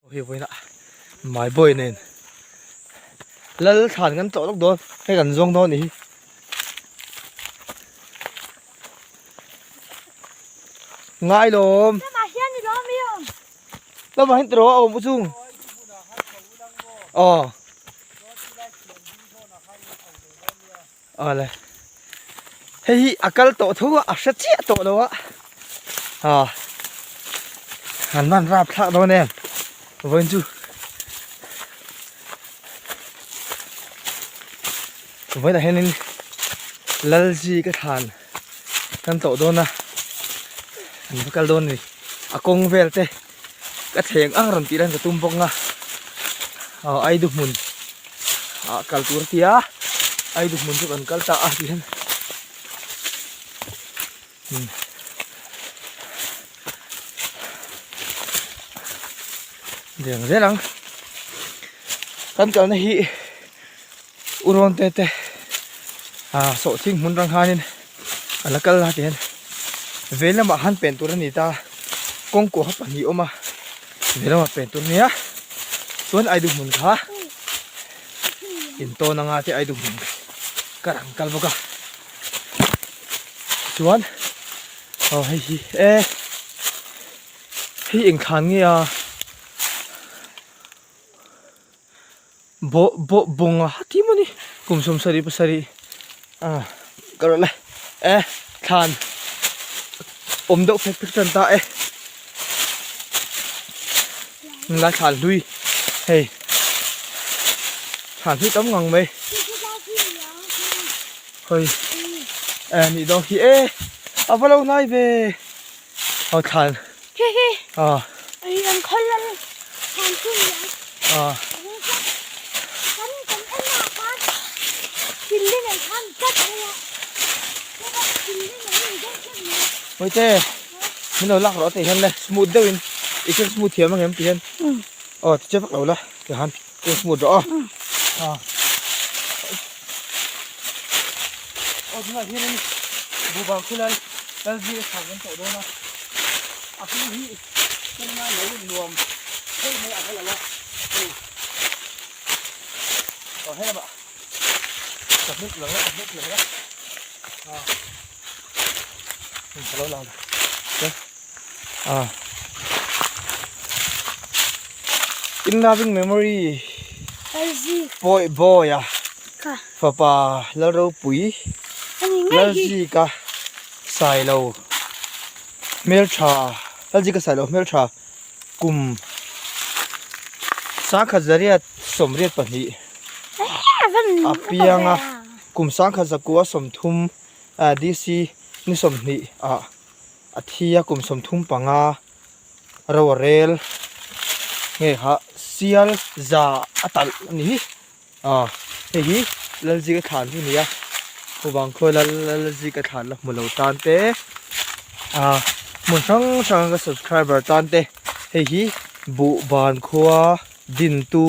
Hei vawiinah my boy nen lal thlan kan tlawh lawk dawn hei kan zawng dawn anih hi. Ngai lawm. Lamah hian ni lawm i awm. Lamah hian tiraw a awm u chung. Aw. Awle. Hei hi a kal tawh tho a, a hre chiah tawh lo a. Aw. An man rap thlak dawn em. Vawiin chu. Vawiinah hianin Lalji ka thlan kan tlawh dawn a. An va kal dawn a ni. A kawng vel te ka thleng ang rawn tih lan ka tum bawk a. Aw Aidu hmun ah kal tur a ti a. Aidu hmun chu kan kal ta a ti hian. Deng zel ang. Kan kalna hi Urawn te te ah sawhthing hmun rang khanin a la kal a ti hian vei lamah han pen tur a ni ta kawng kuah kha pahnih a awm a vei lamah pen tur a ni a chuan Aidu hmun kha intawn anga te Aidu hmun ka rang kal bawk a chuan aw hei hi e hei eng thlan nge a. Bo bo bunga ti maw ni kum 77 ah ka rawh le e thlan awm deuh fek fek tan ta e la thlan hlui hei thlan hlui tam ngang mai hei e nih dawn khi e a va lo hnai ve aw thlan Khi khi. Ah. Ai an khol lal thlan chu ni ang. Ah. Kan kan en na khan building ai khan chat mai a. Building ai in deuh chat mai. Mawite min lo lak rawh tih hian le smooth deuh in i keng smooth thiam ang em tih hian. Aw ti che vak lo la ti han keng smooth rawh aw. Ah. Aw tunah hianin Bubang khulai lal zir a chhak kan tawh dawn a, a hming hi kawng lai lo nuam thei mai a hla lo a, hei aw he lamah ka hnuk lang a ka hnuk lang a ah ka lo lang a ah in loving memory Pawi Bawia fapa Lalropui Lalzika Sailo hmeltha Lalzika Sailo hmeltha kum 1982 a pianga kum 1930 DC ni 20 ah a thi a kum 35 ro a rel nge kha sial za a talh a ni hi ah hei hi Lalzika thlan chu a ni a chuvang khawi lal Lalzika thlan la hmu lo tan te ah hmun hrang hrang ka subscriber tan te hei hi buhban khua dintu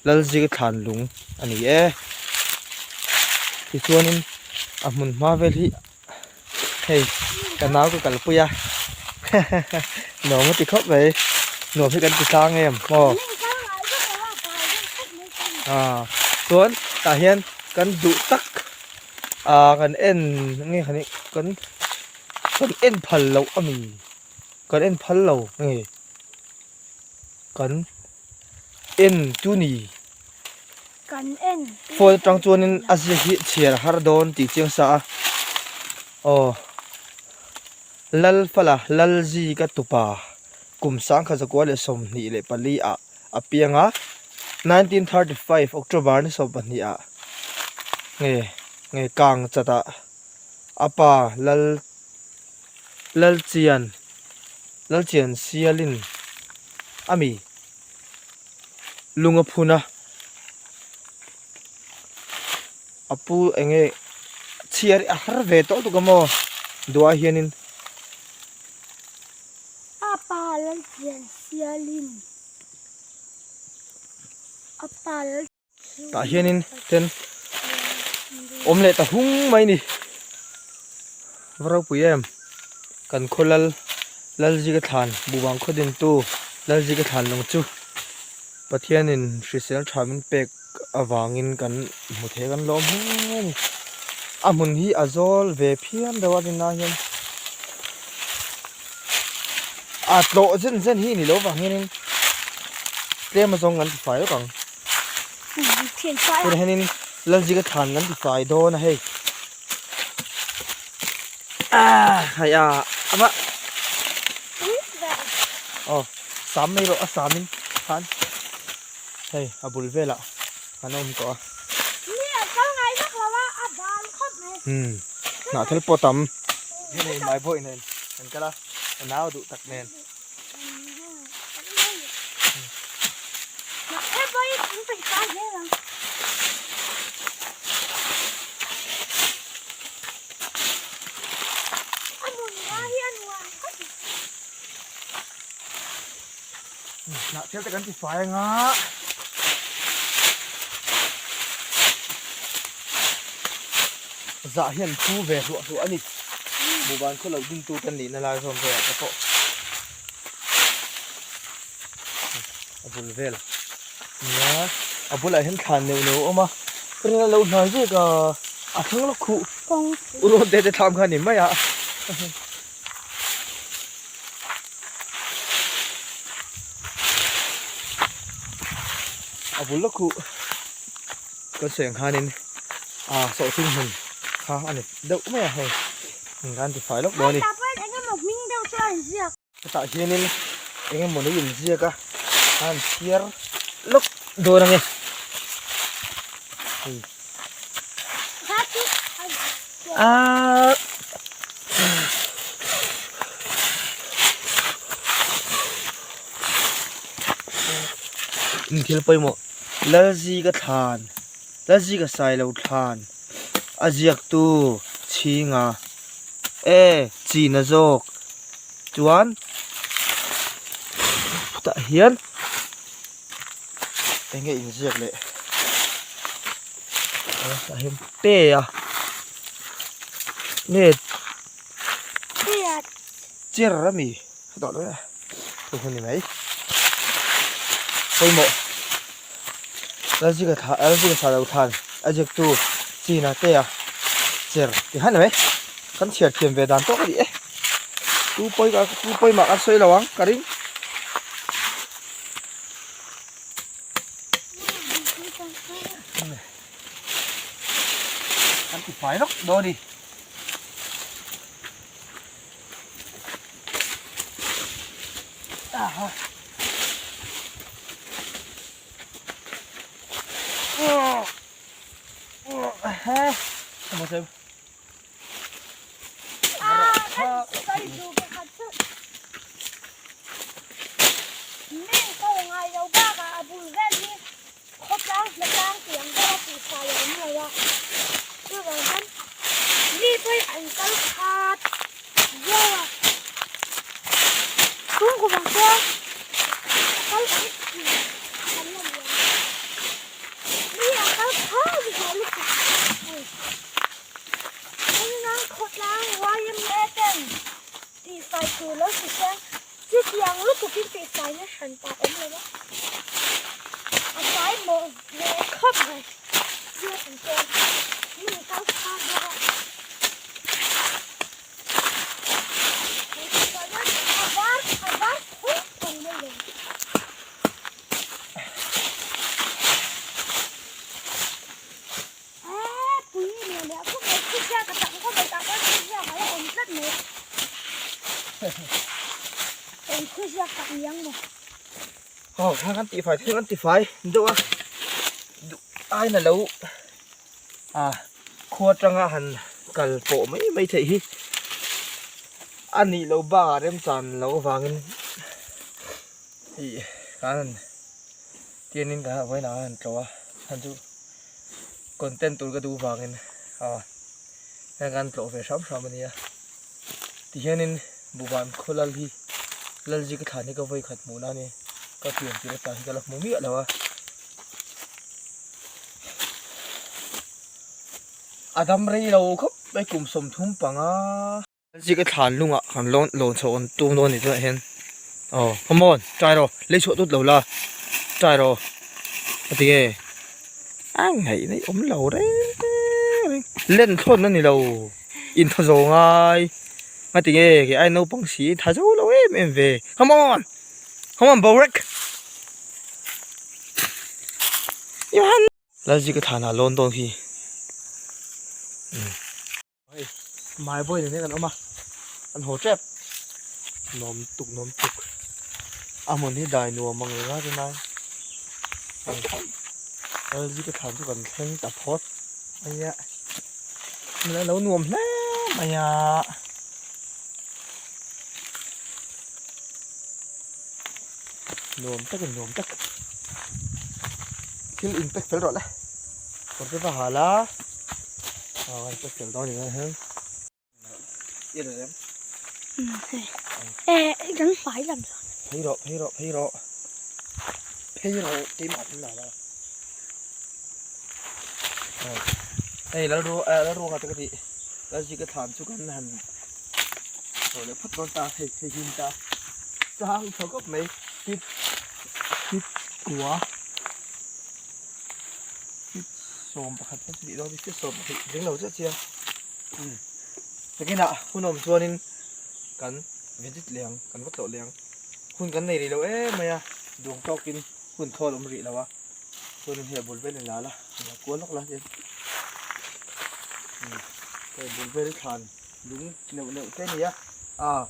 Lalzika thlan lung a ni e tichuanin a hmun hma vel hi. Hei ka nau ka kalpui a nuam a ti khawp mai nuam hi kan ti tlang em maw ah chuan tah hian kan duh tak ah kan en nge kha ni kan kan en phal loh a mi kan en phal lo nge kan en chu ni. Kan en. Phone atang chuanin a ziak hi chhiar a har dawn tih chiang sa a. Aw. Lalfala Lalzika tupa kum 1924 ah a piang a, 1935 October ni 12 ah nge nge kang chat ah a pa Lal Lalchian Lalchian Sialin a mi. Lung a phun a a pu eng nge chhiar hi a har ve tawh tuk a maw duah hianin. A pa Lalchian sialin a pa Lal. Tah hianin ten awm leh ta hung mai ni va ropui em kan khaw lal Lalzika thlan Bubang khaw dintu Lalzika thlan lung chu. Pathianin hrisel tha min pek avangin kan hmu thei kan lawm hle a ni. A hmun hi a zawl ve phian deuh a rinna hian a tlawh zen zen hi ni lo vang hianin tlem azawng kan ti fai vek ang. Tunah hianin Lalzika thlan kan ti fai dawn a hei. Hei a ama aw sam mai rawh a samin khan hei a bul velah an awm tawh a. Mi a kal ngai vak lo a, a bal khawp mai. Umm hnah thel pawh tam. Hei nei mai bawih nen an kal a, a nau duh tak nen. Hnah thel pawh hi an peih fai zel ang. A hmun lai hi a nuam khawp mai. Hnah thel te kan ti fai anga. Zah hian thu ve hluah hluah a ni. Buhban khaw lo ding tu kan nihna lai zawm velah te pawh a bul vel nia a bulah hian thlan neuh neuh a awm a ka rin a lo hnai zek a a thleng lawk khuh urawn te te thlam kha a ni mai a. A bul lawk khuh kan sawi ang khanin ah sawhthing hmun kha a ni deuh mai a hei kan ti fai lawk dawn a ni. Hetah hianin eng emaw ni inziak a a han chhiar lawk dawn ange hei aaa thil pawimawh Lalzika thlan Lalzika Sailo thlan a ziaktu chhinga e china zawk chuan tah hian eng nge inziak leh tah hian pe a nge cher a mi tah dawn a thu hun ni mai pawimawh Lalzika thla Lalzika thla lo thlan a ziaktu china te a cher ti han mai kan chhiar thiam ve dan tawk a ni e tu pawi ka tu pawi mah kan sawi lo ang ka ring. Kan ti fai lawk dawn a ni. Aha. Mi ko ngai lo bakah a bul vel hi khawtlang hlatlang tih ang deuh a tihfai a awm lo a, chuvang hian mi pawhin an kal khat viau a, chhungkaw vang chuan a kal ang tih kan la ni ang, mi a kal khat zawh lutuk a ni. Engin khawtlang YMA ten tihfai tur lo ti se Chutiang lutukin tihfaina hran pah awm lo a, a fai mawh ve khawp mai. Zir ang chuan mi kal kha bawk a. A var a var phawng phawng mai lo. Eee pui leh leh khawp mai thu ziak a tam khawp mai tah chuan thu ziak a la awm tlat mai eng thu ziak tak ni ang maw. Aw kha kan tihfai thil kan tifai deuh a duh aina lo a khua atanga han kal pawh mai mai theih hi a nih loh bakah remchan loh avangin ih kan han tianin kan han vawiin ah khan han tlawh a chhan chu. Content tur ka duh vangin ah heng kan tlawh ve hram hram a nia tihianin Buhban khaw lal hi Lalzi ka thlan hi ka vawi khat hmuh na a ni ka pian tir atan hi ka la hmu miah lo a a dam rei lo khawp mai kum 35. Lalzi ka thlan lungah kan lawn lawn chhoh an tum dawn a ni tunah hian aw come on try rawh lei chhuah tut lo la try rawh. A ti nge a ngaih na i awm lo reng reng len thlawt na ni lo in thaw zo ngai a ti nge kei ai naupang si tha zo lo em em ve come on come on Borek Lalzika thlan ah lawn dawn khi Hei mai vawi nen hian kan awm a an haw tep nuam tuk nuam tuk a hmun hi dai nuam ang reng a tunlai Lalzika thlan chu kan thleng ta phawt mai a a lo nuam hle mai a. Nuam tak in nuam tak thil in pack fel rawh le kawr te va hal a aw in pack fel dawn ni hian i rem e kan fai lam chuan phei rawh phei rawh phei rawh phei rawh keimah thil la la hei lalru lalruanga te ka tih lalzika thlan chu kan han Tawh leh phawt dawn ta hei hei hi ta sang tha khawp mai tip tip kua tip 11 te tih dawn tip 11 ding lo chiah chiah um takinah hun awm chuanin kan visit leh ang kan va tlawh leh ang hun kan nei rih lo em mai a duang tawkin hun thawl awm rih lo a chuanin hei a bul vel in la la a kual lawk la hian um hei bul vel thlan. Lung neuh neuh te a ni a, ah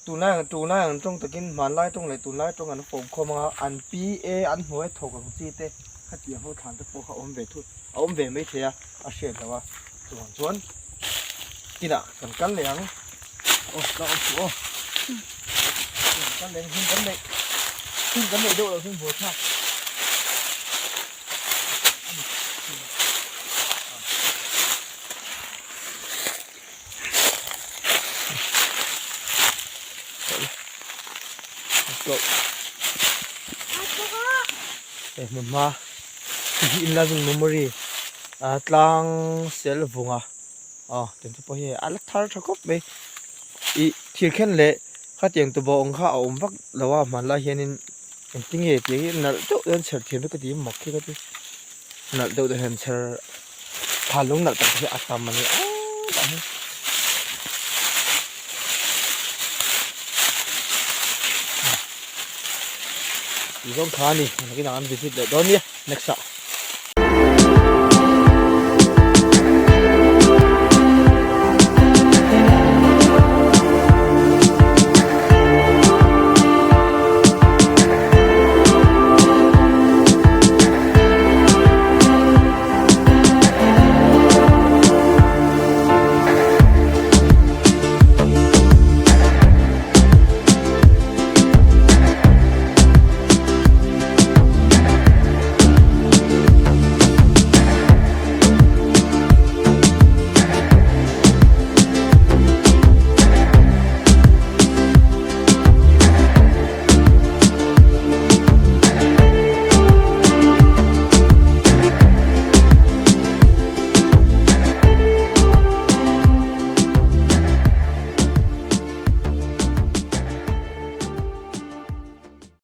tunlai ang tunlai ang tawng takin hmanlai tawng leh tunlai tawng an fawm khawm ang a, an PA an hnuai thawk ang chi te khatiang ho thlan te pawh kha a awm ve thut a awm ve maithei a, a hriat loh a, chuvang chuan kinah kan kal leh ang aw ka awm suh aw kan kal leh ang hun kan neih hun kan neih deuh loh chuan buaithlak. Hei hmun hma hi in loving memory ah tlang sel vunga aw tiang te pawh hi a la thar tha khawp mai ih thir khen leh khatiang tuboh ang kha a awm vak lo a hmanlai hianin engtin nge tih hi nalh deuh hian chher thiam hi ka ti mak hi ka ti nalh deuh deuh hian chher thla lung nalh tak hi a tam a ni a hi tih zawng kha a ni nakinah an visit leh dawn nia next ah.